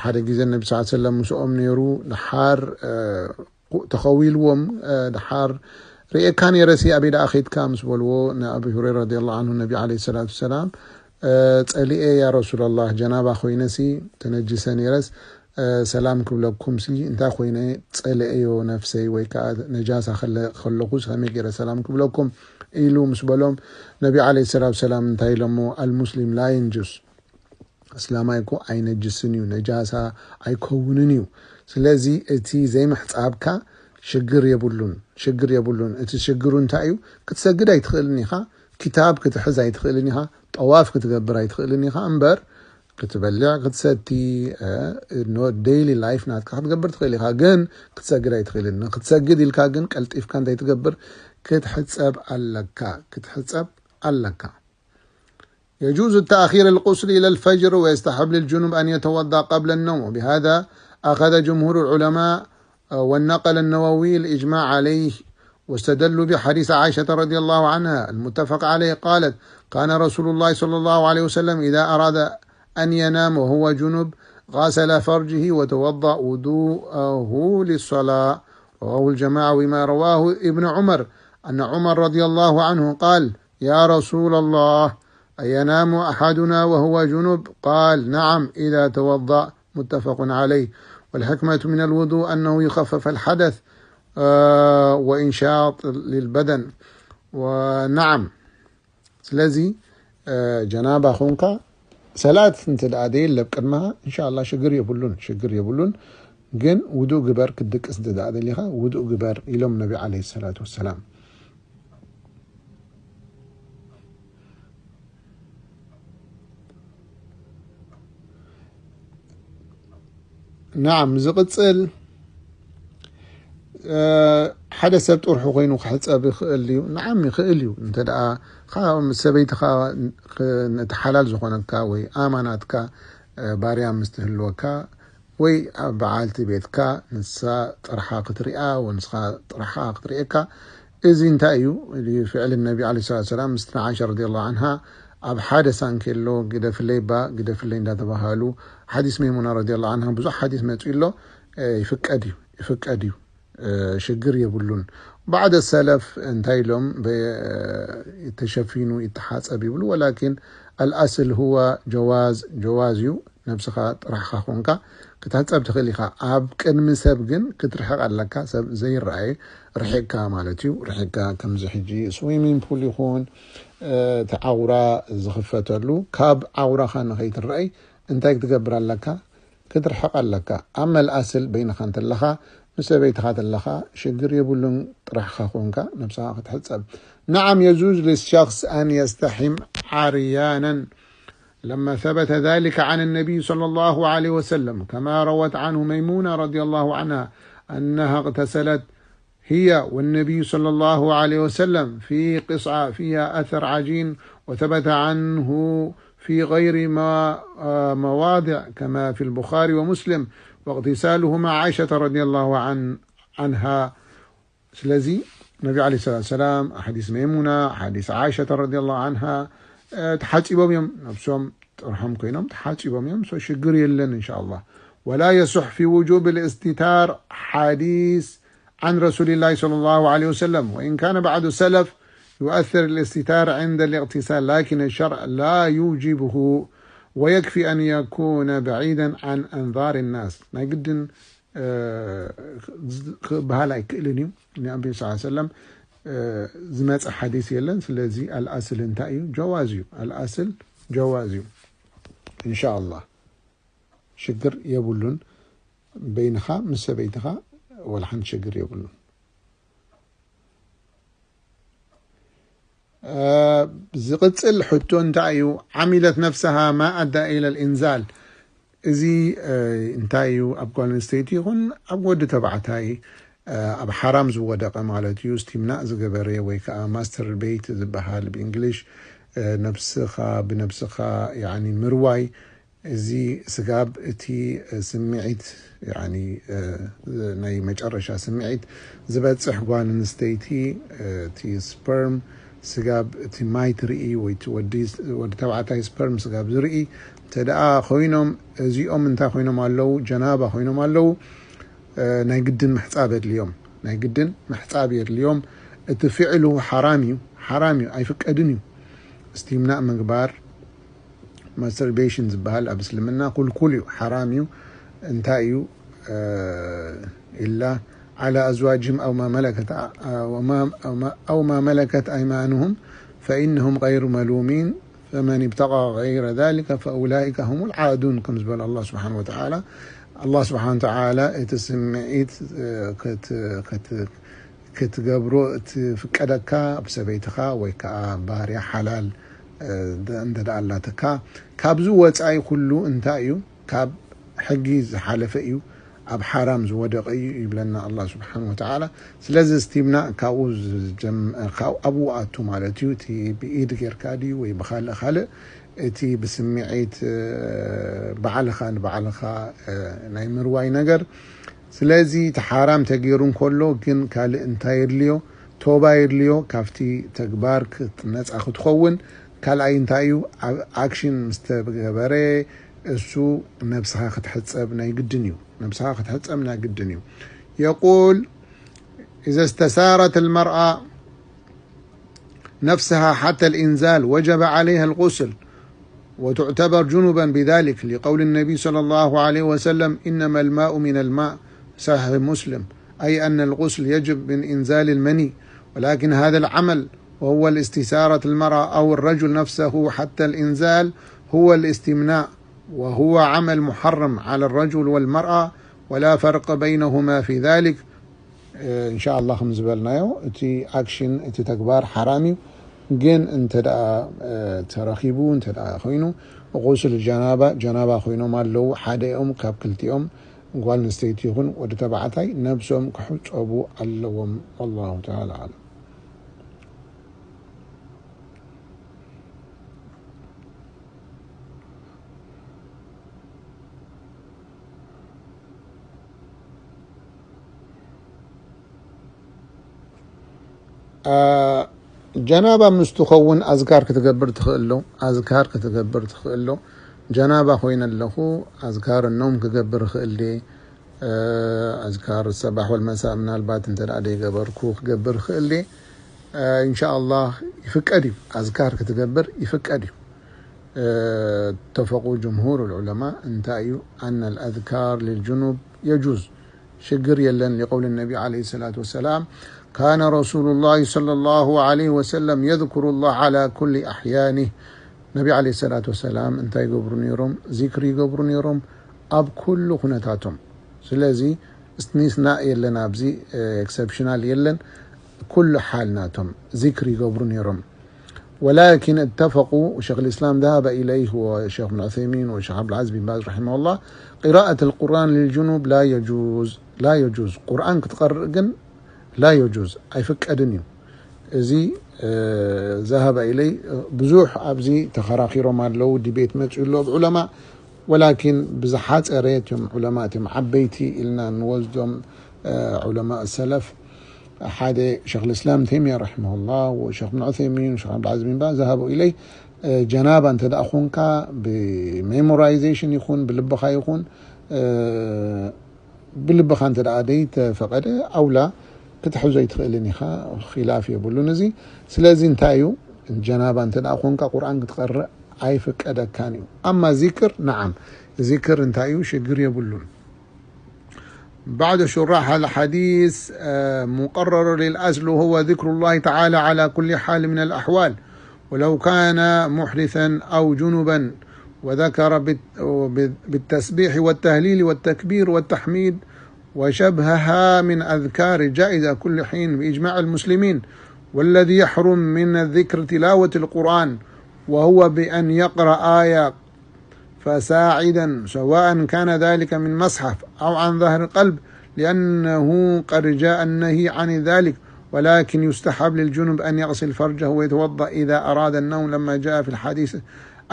ሓደ ግዜ ነቢ ሰለላሁ ዐለይሂ ወሰለም ምስኦም ነይሩ፣ ድሓር፣ እ፣ ተኸዊልዎም፣ እ፣ ድሓር ርእየካ ነይረሲ ኣበይ ደኣ ኸይድካ ምስ በልዎ፣ ንኣቢ ሁረይራ ረዲየላሁ ዐንሁ ነቢ ዐለይሂ ሰላቱ ወሰላም፣ እ፣ ጸሊኤ ያ ረሱለላህ፣ ጀናባ ኮይነሲ ተነጅሰ ነይረስ፣ እ፣ ሰላም ክብለኩምሲ እንታይ ኮይነ ጸልኤዮ ነፍሰይ ወይ ከኣ ነጃሳ ከለ-፣ ከለኹስ ከመይ ገይረ ሰላም ክብለኩም ኢሉ ምስ በሎም፣ ነቢ ዐለይሂ ሰላቱ ወሰላም እንታይ ኢሎሞ? ኣልሙስሊም ላ የንጁስ፣ እስላማይ እኮ ኣይነጅስን እዩ፣ ነጃሳ ኣይከውንን እዩ። ስለዚ እቲ ዘይምሕጻብካ ሽግር የብሉን፣ ሽግር የብሉን። እቲ ሽግሩ እንታይ እዩ? ክትሰግድ ኣይትኽእልን ኢኻ፣ ኪታብ ክትሕዝ ኣይትኽእልን ኢኻ፣ ጠዋፍ ክትገብር ኣይትኽእልን ኢኻ እምበር፣ ክትበልዕ፣ ክትሰቲ፣ እ፣ ኖ-፣ ዴይሊ ላይፍ ናትካ ክትገብር ትኽእል ኢኻ፣ ግን ክትሰግድ ኣይትኽእልን። ንክትሰግድ ኢልካ ግን ቀልጢፍካ እንታይ ትገብር? ክትሕጸብ ኣለካ፣ ክትሕጸብ ኣለካ። يجوز تأخير الغسل إلى الفجر، ويستحب للجنب أن يتوضأ قبل النوم، وبهذا أخذ جمهور العلماء، آه، ونقل النووي الإجماع عليه، واستدلوا بحديث عائشة رضي الله عنها المتفق عليه قالت: كان رسول الله صلى الله عليه وسلم إذا أراد أن ينام وهو جنب غسل فرجه وتوضأ وضوءه للصلاة. رواه الجماعة، وما رواه ابن عمر أن عمر رضي الله عنه قال: يا رسول الله، أينام أحدنا وهو جنب؟ قال: نعم، إذا توضأ. متفق عليه. والحكمة من الوضوء أنه يخفف الحدث، آه، وإنشاط للبدن. ونعم. ስለዚ፣ እ፣ ጀናባ ኾንካ ሰላት እንተ ደኣ ደየለ ኣብ ቅድመኻ፣ እንሻላ ሽግር የብሉን፣ ሽግር የብሉን። ግን ውዱእ ግበር፣ ክትድቅስ እንተ ደኣ ደሊኻ ውዱእ ግበር ኢሎም ነቢ ዐለይሂ ሰላቱ ወሰላም። ናዓም፣ ዝቕጽል፣ እ፣ ሓደ ሰብ ጥርሑ ኮይኑ ክሕጸብ ይኽእል እዩ። ናዓም፣ ይኽእል እዩ። እንተ ደኣ ኻ-፣ ምስ ሰበይትኻ ኽ-፣ ነቲ ሓላል ዝኾነካ ወይ ኣማናትካ፣ እ፣ ባርያ ምስ ትህልወካ፣ ወይ ኣብ በዓልቲ ቤትካ ንሳ ጥርሓ ክትሪኣ ወንስኻ ጥርሓ ክትሪኤካ፣ እዚ እንታይ እዩ? ፍዕሊ ነቢ ዓለይሂ ሰላቱ ወሰላም ምስቲ ንዓይሻ ረዲየላሁ ዐንሃ ኣብ ሓደ ሳንኬሎ ግደፍለይ እባ ግደፍለይ እንዳተባሃሉ፣ ሓዲስ መይሙና ረዲየላሁ ዐንሃ ብዙሕ ሓዲስ መጺኡ ኣሎ። እ፣ ይፍቀድ እዩ፣ ይፍቀድ እዩ። ሽግር የብሉን። بعض السلف እንታይ ኢሎም፣ ተሸፊኑ ይተሓጸብ ይብሉ። ولكن الأصل هو جواز، ጀዋዝ እዩ። ነብስኻ ጥራሕኻ ኮንካ ክትሕጸብ ትኽእል ኢኻ። ኣብ ቅድሚ ሰብ ግን ክትርሕቕ ኣለካ። ሰብ ዘይረኣየ ርሒቕካ ማለት እዩ። ርሒቕካ ከምዚ ሕጂ ስዊሚንግ ፑል ይኹን እቲ ዓውራ ዝኽፈተሉ፣ ካብ ዓውራኻ ንኸይትረኣይ እንታይ ክትገብር ኣለካ? ክትርሕቕ ኣለካ። ኣመል ኣስል በይንኻ እንተለኻ፣ ምስ ሰበይትኻ ተለኻ ሽግር የብሉን። ጥራሕኻ ኮንካ ነብስኻ ክትሕጸብ። نعم يجوز للشخص أن يستحم عريانا لما ثبت ذلك عن النبي صلى الله عليه وسلم كما روت عنه ميمونة رضي الله عنها أنها اغتسلت هي والنبي صلى الله عليه وسلم في قصة فيها أثر عجين وثبت عنه في غير ما آه، مواضع كما في البخاري ومسلم واغتساله مع عائشة رضي الله عن عنها ስለዚ ነቢ عليه الصلاة والسلام حديث ميمونة حديث عائشة رضي الله عنها ተሓጺቦም እዮም ነብሶም ጥርሖም ኮይኖም ተሓጺቦም እዮም። ሶ ሽግር የለን إن شاء الله. ولا يصح في وجوب الاستتار حديث عن رسول الله صلى الله عليه وسلم وإن كان بعض السلف يؤثر الاستتار عند الاغتسال لكن الشرع لا يوجبه ويكفي أن يكون بعيدا عن أنظار الناس. ናይ ግድን ክበሃል ኣይክእልን እዩ። ንነቢ صلى الله عليه وسلم ዝመፀ ሓዲስ የለን። ስለዚ الأصل እንታይ እዩ? ጀዋዝ እዩ። الأصل ጀዋዝ እዩ። إن شاء الله ሽግር የብሉን። በይንኻ ምስ ሰበይትኻ ወላ ሓንቲ ሽግር የብሉን። ዝቕፅል ሕቶ እንታይ እዩ? عملت نفسها ما أدى إلى الإنزال እዚ እንታይ እዩ? ኣብ ጓል ኣንስተይቲ ይኹን ኣብ ወዲ ተባዕታይ ኣብ ሓራም ዝወደቐ ማለት እዩ። እስቲምናእ ዝገበረ ወይ ከዓ ማስተርቤት ዝበሃል ብእንግሊሽ ነብስኻ ብነብስኻ ያኒ ምርዋይ እዚ ስጋብ እቲ ስምዒት ያኒ ናይ መጨረሻ ስምዒት ዝበፅሕ ጓል ኣንስተይቲ እቲ ስፐርም ስጋብ እቲ ማይ ትርኢ ወይ እቲ ወዲ ተባዕታይ ስፐርም ስጋብ ዝርኢ እንተ ደኣ ኮይኖም እዚኦም እንታይ ኮይኖም ኣለዉ? ጀናባ ኮይኖም ኣለዉ። ናይ ግድን ምሕፃብ የድልዮም። ናይ ግድን ምሕፃብ የድልዮም። እቲ ፍዕሉ ሓራም እዩ። ሓራም እዩ። ኣይፍቀድን እዩ። እስቲምናእ ምግባር ማስተርቤሽን ዝበሃል ኣብ እስልምና ኩልኩል እዩ፣ ሓራም እዩ። እንታይ እዩ ኢላ على أزواجهم أو ما ملكت أو ما ملكت أيمانهم فإنهم غير ملومين فمن ابتغى غير ذلك فأولئك هم العادون ከም ዝበለ الله سبحانه وتعالى الله سبحانه وتعالى እቲ ስምዒት ክትገብሮ እቲ ፍቀደካ ኣብ ሰበይትኻ ወይ ከዓ ባርያ ሓላል እንተ ደኣ ኣላትካ ካብዚ ወፃኢ ኩሉ እንታይ እዩ? ካብ ሕጊ ዝሓለፈ እዩ፣ ኣብ ሓራም ዝወደቐ እዩ ይብለና ኣላ ስብሓን ወተዓላ። ስለዚ እስቲምናእ ካብኡ ኣብኡ ኣቱ ማለት እዩ። እቲ ብኢድ ጌርካ ድዩ ወይ ብካልእ ካልእ እቲ ብስምዒት ባዕልኻ ንባዕልኻ ናይ ምርዋይ ነገር። ስለዚ እቲ ሓራም ተገይሩ እንከሎ ግን ካልእ እንታይ የድልዮ? ቶባ የድልዮ። ካብቲ ተግባር ክትነፃ ክትኸውን ካልኣይ እንታይ እዩ? ኣብ ኣክሽን ምስ ተገበረ እሱ ነብስኻ ክትሕፀብ ናይ ግድን እዩ። ነብስኻ ክትሕፀብ ናይ ግድን እዩ። يقول إذا استثارت المرأة نفسها حتى الإنزال وجب عليها الغسل وتعتبر جنبا بذلك لقول النبي صلى الله عليه وسلم إنما الماء من الماء صحيح مسلم أي أن الغسل يجب من إنزال المني ولكن هذا العمل وهو الاستثارة المرأة أو الرجل نفسه حتى الإنزال هو الاستمناء وهو عمل محرم على الرجل والمرأة ولا فرق بينهما في ذلك إن شاء الله ከም ዝበልናዮ እቲ ኣክሽን እቲ ተግባር ሓራም እዩ። ግን እንተ ደኣ ተረኺቡ እንተ ደኣ ኮይኑ غسل ጀናባ ጀናባ ኮይኖም ኣለዉ ሓደኦም ካብ ክልቲኦም ጓል ኣንስተይቲ ይኹን ወዲ ተባዕታይ ነብሶም ክሕጸቡ ኣለዎም። والله تعالى أعلم. ጀናባ ምስ ትኸውን ኣዝካር ክትገብር ትኽእል ዶ? ኣዝካር ክትገብር ትኽእል ዶ? ጀናባ ኮይነ ኣለኹ ኣዝካር ነውም ክገብር እኽእል ድየ? ኣዝካር ሰባሕ ወልመሳእ ምናልባት እንተ ደኣ ደይገበርኩ ክገብር ክእል እየ። እንሻ ኣላህ ይፍቀድ እዩ፣ ኣዝካር ክትገብር ይፍቀድ እዩ። اتفقوا جمهور العلماء እንታይ እዩ؟ أن الأذكار للجنب يجوز، ሽግር የለን። لقول النبي عليه الصلاة والسلام كان رسول الله صلى الله عليه وسلم يذكر الله على كل أحيانه። ነቢ عليه الصلاة والسلام እንታይ ይገብሩ ነይሮም? ዚክሪ ይገብሩ ነይሮም ኣብ ኩሉ ኩነታቶም። ስለዚ استثناء የለን ኣብዚ፣ ኤክሰፕሽናል የለን። ኩሉ ሓል ናቶም ዚክሪ ይገብሩ ነይሮም። ولكن اتفقوا، وشيخ الإسلام ذهب إليه وشيخ ابن عثيمين وشيخ عبد العزيز بن باز رحمه الله، قراءة القرآن للجنب لا يجوز، لا يجوز። ቁርኣን ክትቀርእ ግን لا يجوز፣ ኣይፍቀድን እዩ። እዚ ذهب إليه ብዙሕ ኣብዚ ተኸራኺሮም ኣለዉ፣ ዲቤት መፅኡ ኣሎ ብዑለማ። ولكن ብዝሓፀረ እቶም ዑለማ እቶም ዓበይቲ ኢልና ንወስዶም ዑለማ ሰለፍ ሓደ ሸኽ ልእስላም ተይሚያ ረሒመሁላህ ወሸኽ ብን ዑሰይሚን ወሸኽ ዓብድልዓዚዝ ቢን ባዝ ذهبوا إليه። ጀናባ እንተ ደኣ ኾንካ ብሜሞራይዜሽን ይኹን ብልብኻ ይኹን ብልብኻ እንተ ደኣ ደይተፈቐደ ኣውላ ክትሕዞ ኣይትኽእልን ኢኻ፣ ኺላፍ የብሉን እዚ። ስለዚ እንታይ እዩ ጀናባ እንተ ደኣ ኾንካ ቁርኣን ክትቐርእ ኣይፍቀደካን እዩ። ኣማ ዚክር ነዓም ዚክር እንታይ እዩ ሽግር የብሉን። بعض شراح الحديث مقرر للأصل وهو ذكر الله تعالى على كل حال من الأحوال ولو كان محدثا أو جنبا، وذكر بالتسبيح والتهليل والتكبير والتحميد وشبهها من أذكار جائزة كل حين بإجماع المسلمين. والذي يحرم من الذكر تلاوة القرآن وهو بأن يقرأ آية فساعدا، سواء كان ذلك من مصحف أو عن ظهر قلب، لأنه قد جاء النهي عن ذلك، ولكن يستحب للجنب أن يغسل فرجه ويتوضأ إذا أراد النوم، لما جاء في الحديث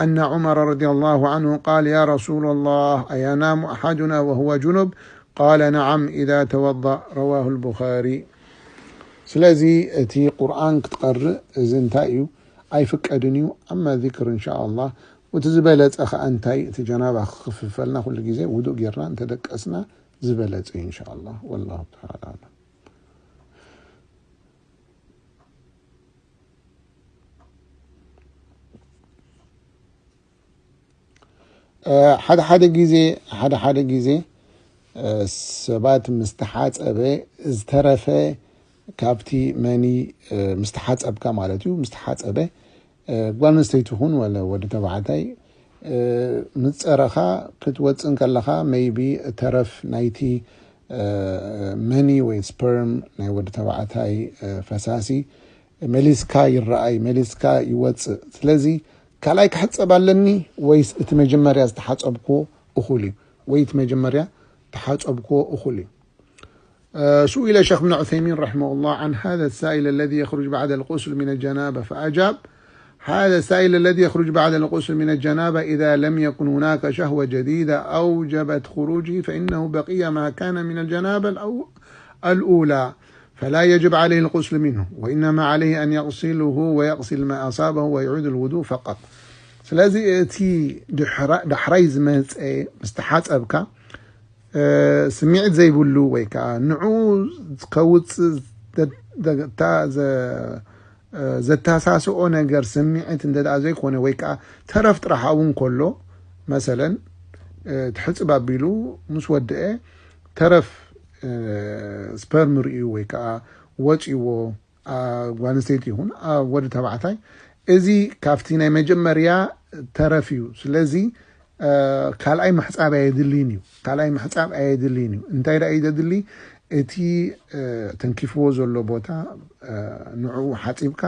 أن عمر رضي الله عنه قال: يا رسول الله، أينام أحدنا وهو جنب؟ قال: نعم، إذا توضأ. رواه البخاري. ስለዚ እቲ ቁርኣን ክትቀርእ እዚ እንታይ እዩ ኣይፍቀድን እዩ። ኣማ ዚክር እንሻ ኣላህ እቲ ዝበለፀ ኸዓ እንታይ እቲ ጀናባ ክኽፍፈልና ኩሉ ግዜ ውዱእ ጌርና እንተደቀስና ዝበለፀ እዩ እንሻ ኣላህ። ወላሁ ተዓላ ኣዕለም። ሓደ ሓደ ግዜ ሓደ ሓደ ግዜ ሰባት ምስ ተሓፀበ ዝተረፈ ካብቲ መኒ ምስ ተሓፀብካ ማለት እዩ ምስ ተሓፀበ ጓል ኣንስተይቲ ይኹን ወለ ወዲ ተባዕታይ ምስ ፀረኻ ክትወፅእ እንከለኻ maybe ተረፍ ናይቲ መኒ ወይ ስፐርም ናይ ወዲ ተባዕታይ ፈሳሲ መሊስካ ይረኣይ መሊስካ ይወፅእ። ስለዚ ካልኣይ ክሕፀብ ኣለኒ ወይስ እቲ መጀመርያ ዝተሓፀብክዎ እኹል እዩ? ወይ እቲ መጀመርያ ተሓፀብክዎ እኹል እዩ? سئل الشيخ ابن عثيمين رحمه الله عن هذا السائل الذي يخرج بعد الغسل من الجنابة فأجاب: هذا السائل الذي يخرج بعد الغسل من الجنابة إذا لم يكن هناك شهوة جديدة أوجبت خروجه فإنه بقي ما كان من الجنابة الأو- الأولى، فلا يجب عليه الغسل منه، وإنما عليه أن يغسله ويغسل ما أصابه ويعيد الوضوء فقط. ስለዚ እቲ ዳሕራይ ዝመፀ ምስ ተሓፀብካ ስምዒት ዘይብሉ ወይ ከዓ ንዑ ከውፅእ ዘተሳስኦ ነገር ስምዒት እንተ ዘይኮነ ወይ ከዓ ተረፍ ጥራሕ ኣብኡ እንከሎ መሰለን ትሕፅብ ኣቢሉ ምስ ወደአ ተረፍ ስፐርም ርእዩ ወይ ከዓ ወፂዎ ጓል ኣንስተይቲ ይኹን ወዲ ተባዕታይ እዚ ካብቲ ናይ መጀመርያ ተረፍ እዩ። ስለዚ ካልኣይ ምሕፃብ ኣየድልይን እዩ። ካልኣይ ምሕፃብ ኣየድልይን እዩ። እንታይ ደኣ እዩ ዘድሊ? እቲ ተንኪፍዎ ዘሎ ቦታ ንዕኡ ሓፂብካ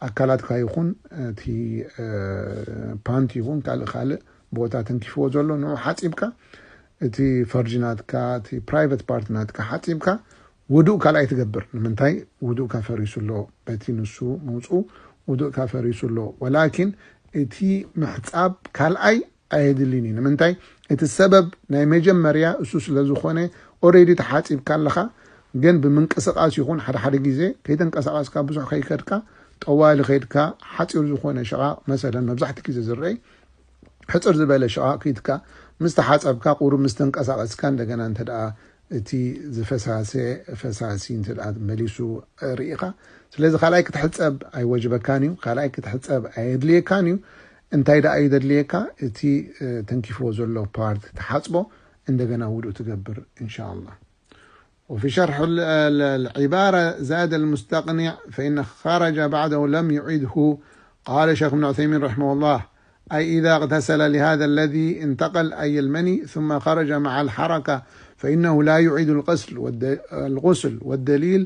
ኣካላትካ ይኹን እቲ ፓንት ይኹን ካልእ ካልእ ቦታ ተንኪፍዎ ዘሎ ንዑ ሓፂብካ እቲ ፈርጂ ናትካ እቲ ፕራይቨት ፓርት ናትካ ሓፂብካ ውዱእ ካልኣይ ትገብር። ንምንታይ? ውዱእካ ፈሪሱ ኣሎ። በቲ ንሱ ምውፅኡ ውዱእካ ፈሪሱ ኣሎ። ወላኪን እቲ ምሕፃብ ካልኣይ ኣየድልን እዩ። ንምንታይ? እቲ ሰበብ ናይ መጀመርያ እሱ ስለ ዝኾነ ኦሬዲ ተሓፂብካ ኣለኻ። ግን ብምንቅስቃስ ይኹን ሓደ ሓደ ግዜ ከይተንቀሳቀስካ ብዙሕ ከይከድካ ጠዋሊ ከይድካ ሓፂር ዝኾነ ሽቓቕ መሰለን መብዛሕቲ ግዜ ዝረኣይ ሕፅር ዝበለ ሽቓቕ ከይድካ ምስ ተሓፀብካ ቁሩብ ምስ ተንቀሳቀስካ እንደገና እንተ ደኣ እቲ ዝፈሳሰ ፈሳሲ እንተ ደኣ መሊሱ ርኢኻ። ስለዚ ካልኣይ ክትሕጸብ ኣይወጅበካን እዩ፣ ካልኣይ ክትሕጸብ ኣየድልየካን እዩ። እንታይ ደኣ እዩ ዘድልየካ? እቲ፣ እ፣ ተንኪፍዎ ዘሎ ፓርት ትሓጽቦ፣ እንደገና ውዱእ ትገብር፣ እንሻኣላህ። وفي شرح ال-، ال-، العبارة زاد المستقنع: فإن خرج بعده لم يعده. قال شيخ ابن عثيمين رحمه الله: أي إذا اغتسل لهذا الذي انتقل، أي المني، ثم خرج مع الحركة، فإنه لا يعيد الغسل والد-، الغسل، والدليل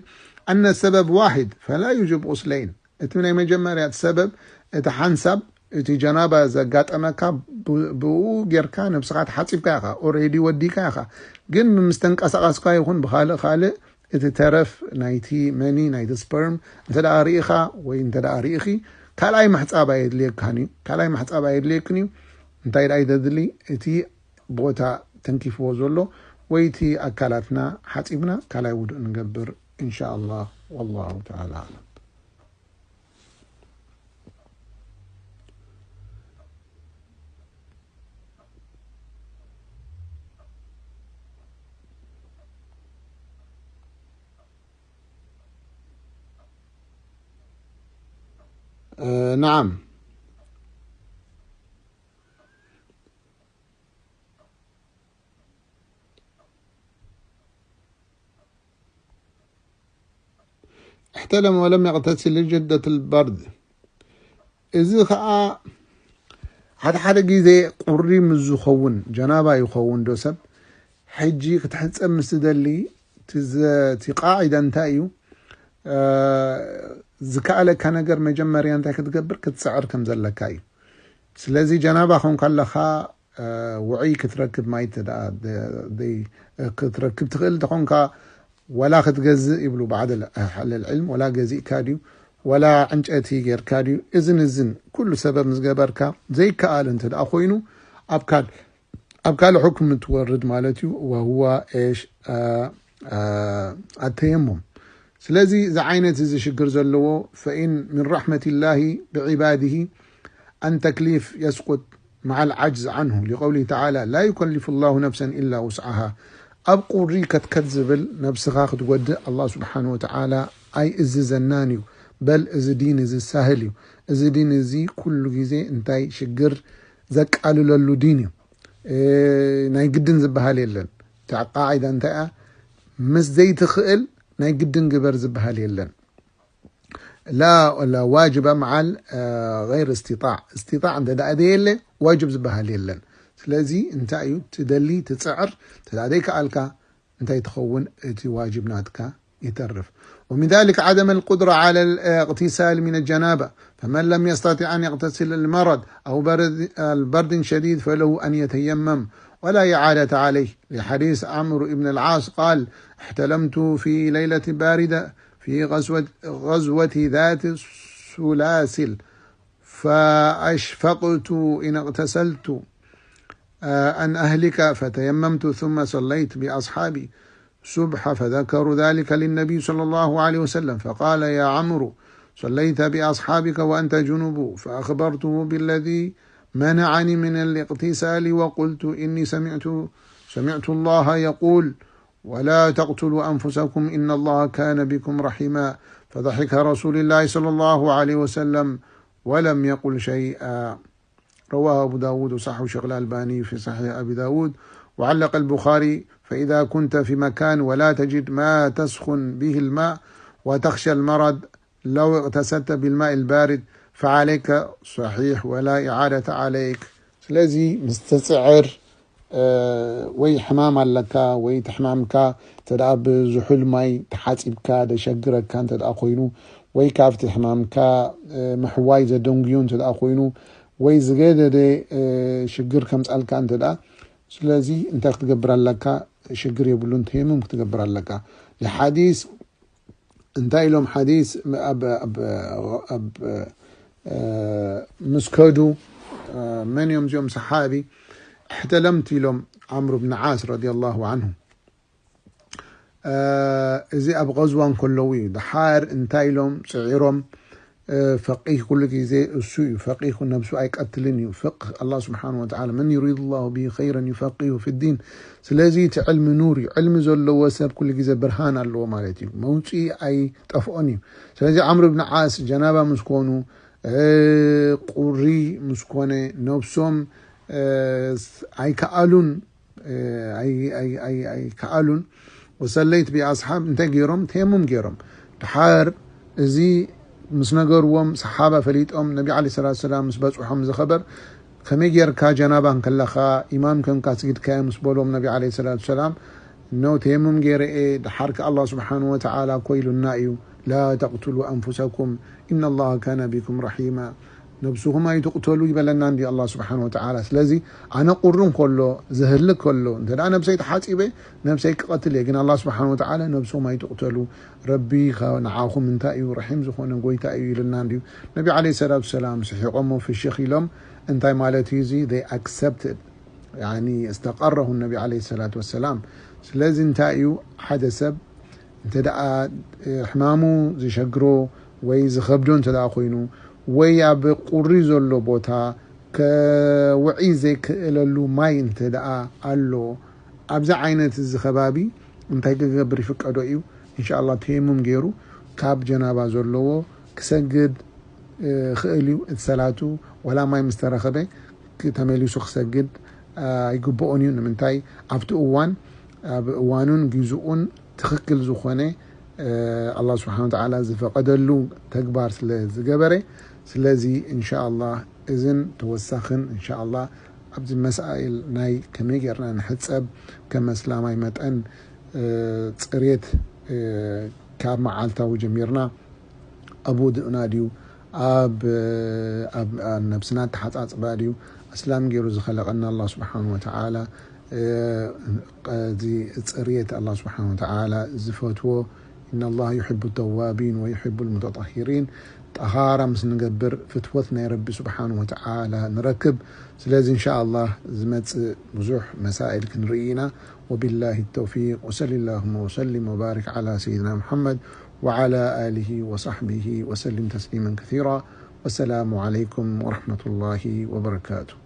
أن السبب واحد فلا يوجب غسلين. እቲ ናይ መጀመርያ እቲ ሰበብ፣ እቲ ሓንሳብ፣ እቲ ጀናባ ዘጋጠመካ ብ-፣ ብኡ ጌርካ ነብስኻ ተሓጺብካ ኢኻ፣ ኦሬዲ ወዲካ ኢኻ። ግን ምስ ተንቀሳቐስካ ይኹን ብኻልእ ካልእ እቲ ተረፍ ናይቲ መኒ፣ ናይቲ ስፐርም እንተ ደኣ ርኢኻ ወይ እንተ ደኣ ርኢኺ፣ ካልኣይ ምሕጻብ ኣየድልየካን እዩ። ካልኣይ ምሕጻብ ኣየድልየክን እዩ። እንታይ ደኣ እዩ ዘድሊ? እቲ ቦታ ተንኪፍዎ ዘሎ ወይ እቲ ኣካላትና ሓጺብና ካልኣይ ውዱእ ንገብር፣ እንሻኣላህ። ወላሁ ተዓላ ኣዕለም። እ፣ ነዓም። احتلم ولم يغتسل لشدة البرد. እዚ ኸኣ ሓደ ሓደ ግዜ ቁሪ ምስ ዝኸውን፣ ጀናባ ይኸውን ዶ ሰብ፣ ሕጂ ክትሕጸብ ምስ ትደሊ፣ እቲ ዘ-፣ እቲ ቃዒዳ እንታይ እዩ? እ፣ ዝከኣለካ ነገር መጀመርያ እንታይ ክትገብር? ክትጽዕር ከም ዘለካ እዩ። ስለዚ ጀናባ ኾንካ ኣለኻ፣ እ፣ ውዑይ ክትረክብ ማይ እንተ ደኣ ደ-፣ ደይ-፣ ክትረክብ ትኽእል እንተኾንካ፣ ወላ ክትገዝእ ይብሉ ባዕድ ል-፣ ኣህል ልዕልም፣ ወላ ገዚእካ ድዩ፣ ወላ ዕንጨቲ ጌርካ ድዩ፣ እዝን እዝን ኩሉ ሰበብ ምስ ገበርካ ዘይከኣል እንተ ደኣ ኮይኑ፣ ኣብ ካል-፣ ኣብ ካልእ ሕኩም ትወርድ ማለት እዩ። ወሁዋ ኤሽ፣ አ፣ አ፣ ኣተየሙም። ስለዚ እዚ ዓይነት እዚ ሽግር ዘለዎ፣ ፈኢን ምን ረሕመቲላሂ ብዒባዲሂ ኣን ተክሊፍ የስቁጥ መዓል ዓጅዝ ዓንሁ፣ ሊቀውሊሂ ተዓላ፣ ላ ዩከሊፉ ላሁ ነፍሰን ኢላ ውስዓሃ። ኣብ ቁሪ ከትከት ዝብል ነብስኻ ክትጎድእ ኣላህ ስብሓን ወተዓላ ኣይእዝዘናን እዩ። በል እዚ ዲን እዚ ሳህል እዩ። እዚ ዲን እዚ ኩሉ ግዜ እንታይ ሽግር ዘቃልለሉ ዲን እዩ። እ፣ ናይ ግድን ዝበሃል የለን። እታ ቃዒዳ እንታይ እያ? ምስ ዘይትኽእል ናይ ግድን ግበር ዝበሃል የለን። ላ፣ ላ ዋጅበ መዓል፣ እ፣ ገይር እስትጣዕ። እስትጣዕ እንተ ደኣ ዘየለ ዋጅብ ዝበሃል የለን። ስለዚ እንታይ እዩ? ትደሊ፣ ትጽዕር፣ እንተ ደኣ ዘይከኣልካ እንታይ ትኸውን? እቲ ዋጅብ ናትካ ይተርፍ። ومن ذلك عدم القدرة على الاغتسال من الجنابة، فمن لم يستطع أن يغتسل المرض أو برد، البرد شديد فله أن يتيمم ولا إعادة عليه، لحديث عمرو بن العاص قال: احتلمت في ليلة باردة في غزوة، غزوة ذات السلاسل، فأشفقت إن اغتسلت، آه، أن أهلك، فتيممت ثم صليت بأصحابي الصبح، فذكروا ذلك للنبي صلى الله عليه وسلم، فقال: يا عمرو، صليت بأصحابك وأنت جنب؟ فأخبرته بالذي منعني من الاغتسال، وقلت: إني سمعت، سمعت الله يقول: ولا تقتلوا أنفسكم إن الله كان بكم رحيما. فضحك رسول الله صلى الله عليه وسلم ولم يقل شيئا. رواه أبو داود وصححه الشيخ الألباني في صحيح أبي داود، وعلق البخاري: فإذا كنت في مكان ولا تجد ما تسخن به الماء وتخشى المرض، لو اغتسلت بالماء البارد فعليك صحيح ولا إعادة عليك. ስለዚ ምስ ትጽዕር፣ እ፣ ወይ ሕማም ኣለካ ወይ እቲ ሕማምካ እንተ ደኣ ብዝሑል ማይ ተሓጺብካ ደሸግረካ እንተ ደኣ ኮይኑ፣ ወይ ካብቲ ሕማምካ፣ እ፣ ምሕዋይ ዘደንጉዮ እንተ ደኣ ኮይኑ፣ ወይ ዝገደደ፣ እ፣ ሽግር ከምጻልካ እንተ ደኣ፣ ስለዚ እንታይ ክትገብር ኣለካ? ሽግር የብሉን፣ ተየሙም ክትገብር ኣለካ። ንሓዲስ እንታይ ኢሎም ሓዲስ ኣብ፣ ኣብ፣ ኣብ፣ እ፣ ምስ ከዱ፣ እ፣ መን እዮም እዚኦም ሰሓቢ? እሕተለምት ኢሎም ዓምሩ ብን ዓስ ረዲየላሁ ዓንሁ። እ፣ እዚ ኣብ ቐዝዋ እንከለዉ እዩ። ደሓር እንታይ ኢሎም ጽዒሮም? ፈቂህ ኩሉ ግዜ እሱ እዩ። ፈቂህ ነብሱ ኣይቀትልን እዩ። ፍቅህ ኣላህ ስብሓን ወተዓላ፣ መን ዩሪድ ላሁ ብሂ ኸይረን ዩፈቂሁ ፊዲን። ስለዚ እቲ ዕልሚ ኑር እዩ። ዕልሚ ዘለዎ ሰብ ኩሉ ግዜ ብርሃን ኣለዎ ማለት እዩ። መውፅኢ ኣይጠፍኦን እዩ። ስለዚ ዓምር ብን ዓስ ጀናባ ምስ ኮኑ፣ ቁሪ ምስ ኮነ፣ ነብሶም ኣይከኣሉን ኣይከኣሉን። ወሰለይት ብኣስሓብ እንታይ ገይሮም? ተየሙም ገይሮም። ድሓር እዚ ምስ ነገርዎም፣ ሰሓባ ፈሊጦም፣ ነቢ ዓለይሂ ሰላቱ ሰላም ምስ በጽሖም ዝኸበር፣ ከመይ ጌርካ ጀናባ እንከለኻ ኢማም ከንካ ስጊድካዮ ምስ በሎም፣ ነቢ ዓለይሂ ሰላቱ ሰላም፣ ነው ተየሙም ገይረ እየ፣ ድሓር ከ ኣላህ ስብሓን ወተዓላ እኮ ኢሉና እዩ፣ ላ ተቅትሉ ኣንፉሰኩም ኢነላሃ ካነ ቢኩም ረሒማ። ነብስኹም ኣይትቕተሉ ይበለና እንዲ ኣላህ ስብሓን ወተዓላ። ስለዚ ኣነ ቁሪ እንከሎ፣ ዝህልክ ከሎ፣ እንተ ደኣ ነብሰይ ተሓጺበ፣ ነብሰይ ክቐትል እየ። ግን ኣላህ ስብሓን ወተዓላ ነብስኹም ኣይትቕተሉ፣ ረቢ ንዓኹም እንታይ እዩ፣ ረሒም ዝኾነ ጎይታ እዩ ኢልና እንድዩ። ነቢ ዓለይሂ ሰላቱ ሰላም ስሒቖሞ ፍሽኽ ኢሎም። እንታይ ማለት እዩ እዚ? They accepted፣ ያኒ እስተቀረሁ ነቢ ዓለይሂ ሰላቱ ወሰላም። ስለዚ እንታይ እዩ? ሓደ ሰብ እንተ ደኣ ሕማሙ ዝሸግሮ ወይ ዝኸብዶ እንተ ደኣ ኮይኑ፣ ወይ ኣብ ቁሪ ዘሎ ቦታ ከውዒ ዘይክእለሉ ማይ እንተ ደኣ ኣሎ፣ ኣብዚ ዓይነት እዚ ከባቢ እንታይ ክገብር ይፍቀዶ እዩ? እንሻ ኣላህ ተየሙም ገይሩ ካብ ጀናባ ዘለዎ ክሰግድ ክእል እዩ። እቲ ሰላቱ ዋላ ማይ ምስ ተረኸበ ተመሊሱ ክሰግድ ኣይግብኦን እዩ። ንምንታይ? ኣብቲ እዋን፣ ኣብ እዋኑን ግዝኡን ትኽክል ዝኾነ ኣላህ ስብሓን ወተዓላ ዝፈቐደሉ ተግባር ስለ ዝገበረ። ስለዚ እንሻ ኣላህ እዝን ተወሳኽን እንሻ ኣላህ ኣብዚ መሳኢል ናይ ከመይ ጌርና ንሕጸብ፣ ከም ኣስላማይ መጠን ጽሬት ካብ መዓልታዊ ጀሚርና ኣብ ውድእና ድዩ፣ ኣብ ነብስና ኣተሓጻጽባ ድዩ? ኣስላም ገይሩ ዝኸለቐና ኣላህ ስብሓን ወተዓላ፣ እዚ ጽሬት ኣላህ ስብሓን ወተዓላ ዝፈትዎ፣ ኢነላህ ዩሕቡ ተዋቢን ወዩሕቡ ልሙተጠሂሪን። ጠሃራ ምስ ንገብር ፍትወት ናይ ረቢ ስብሓን ወተዓላ ንረክብ። ስለዚ እንሻ ኣላህ ዝመጽእ ብዙሕ መሳኢል ክንርኢ ኢና። وبالله التوفيق، وصل اللهم وسلم وبارك على سيدنا محمد وعلى آله وصحبه وسلم تسليما كثيرا. والسلام عليكم ورحمة الله وبركاته.